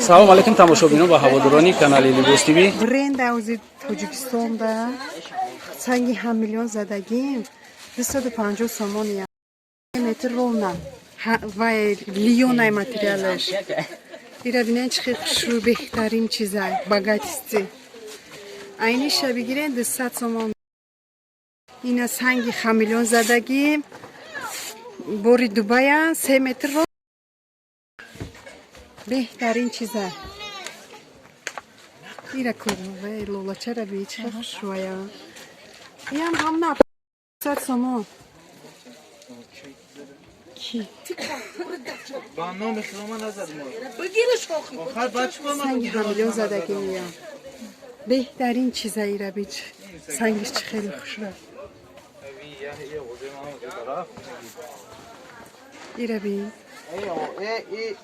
Салом алейкум, тамошобинон ва ҳаводорони канали Либос ТВ. Бренд аузи Тоҷикистонда, санги ҳаммиллион задагим, 250 сомон метр ровно вай лёнай материалаш. Ира бинен, чӣ хел хушрӯ, беҳтарин чизай, богатый. Айниша бигирен, 200 сомон. Ина санги хамиллион задагим, бори Дубая, 3 метр, беҳтарин чиза. Ира вай лолачара би, чӣ хел хушрӯая. Иам ҳамна 100 сомон. Ки? Ба номи хилома назадем. Охар баъд чӣ кор? Санги ҳамиллион задагим, ия беҳтарин чиза. Ира бич, сангиш чӣ хеле хушрӯ. Ира би,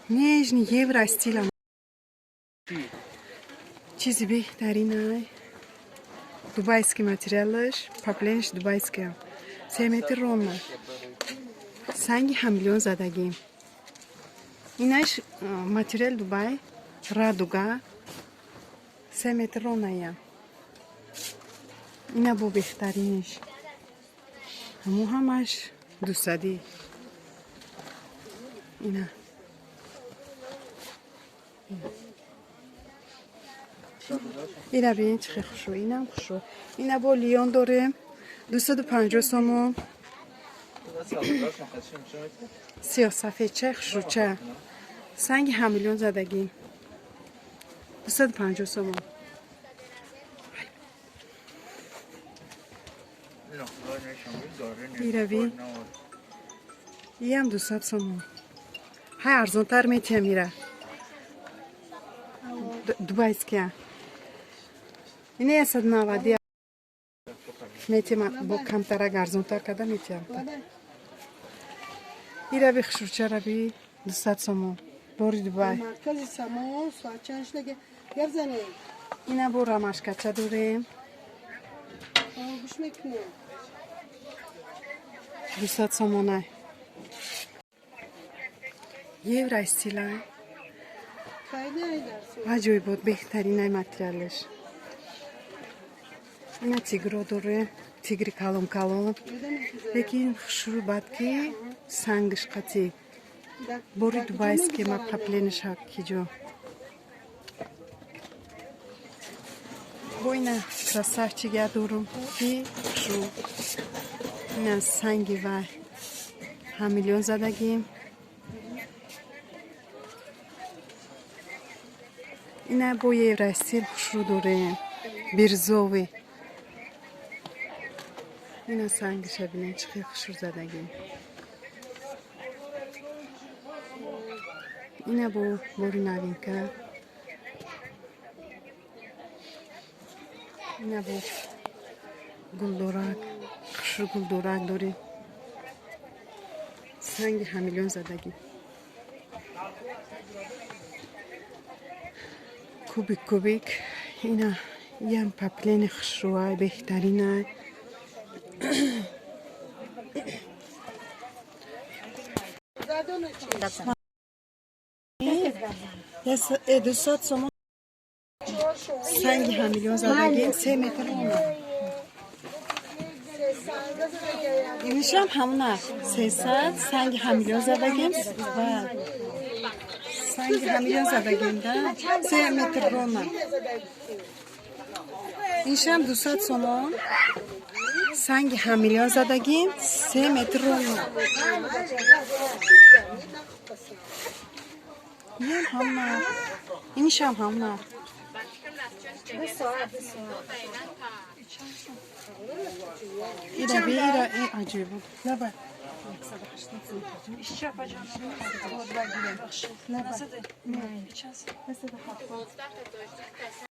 нежный евро стила, чизи беҳтаринай, дубайский материалаш, папленш дубайский, 3 метр ровно, санги ҳамиллион задагим. Инаш материал Дубай, радуга, 3 метр ровная. Ина бо беҳтариниш, ҳаму ҳамаш дусадӣ. Ина ира бин, чӣ хел хушрӯ, инам хушрӯ. Ина бо лён дорем, 250 сомон, сиёҳсафедча, хушрӯча, санги ҳамиллион задагим, 250 сомон. Ирави иам 200 сомон. Ҳай, арзонтар метиҳам. Ира дубайския, ина 190 метиҳам, бо камтарак арзонтар карда метиҳам. Ирави хушрӯчараби, 200 сомон, бори Дубай. Маркази Самон соат чанд шудаги? Гап занем. Ина бо ромашкача дорем. Гӯш мекунем. 200 сомонай, евро стила. Файдаи дарси. Аҷоибот, беҳтаринай материалаш. Ина тигро дорем, тигри калон калон, лекин хушрӯ, бад ки сангиш қатӣ, бори дубайский ма, паплениша киҷо. Бо ина красавчига дорум, ки хушрӯ. Ина санги вай ҳамиллион задагим. Ина бо евростил хушрӯ дорем, бирзовый. Ина сангиша бинен, чӣ хел хушрӯ задагим. Ина бо бори новинка. Ина бо гулдорак, хушрӯ гулдорак дорем, санги ҳамиллион задагим, кубик кубик. Ина ям паплени хушрӯай, беҳтаринай. 200 сомон, санги ҳамиллион задагим, 3 метр. Инишам ҳамуна 300, санги ҳамиллион задагим ва санги ҳамиллион задагим да, 3 метр ровно. Иншам 200 сомон, санги ҳамиллион задагим, 3 метр ровно. Иам ҳамуна, инишам ҳамуна. Ира би, ира аҷиб буд. Лаба.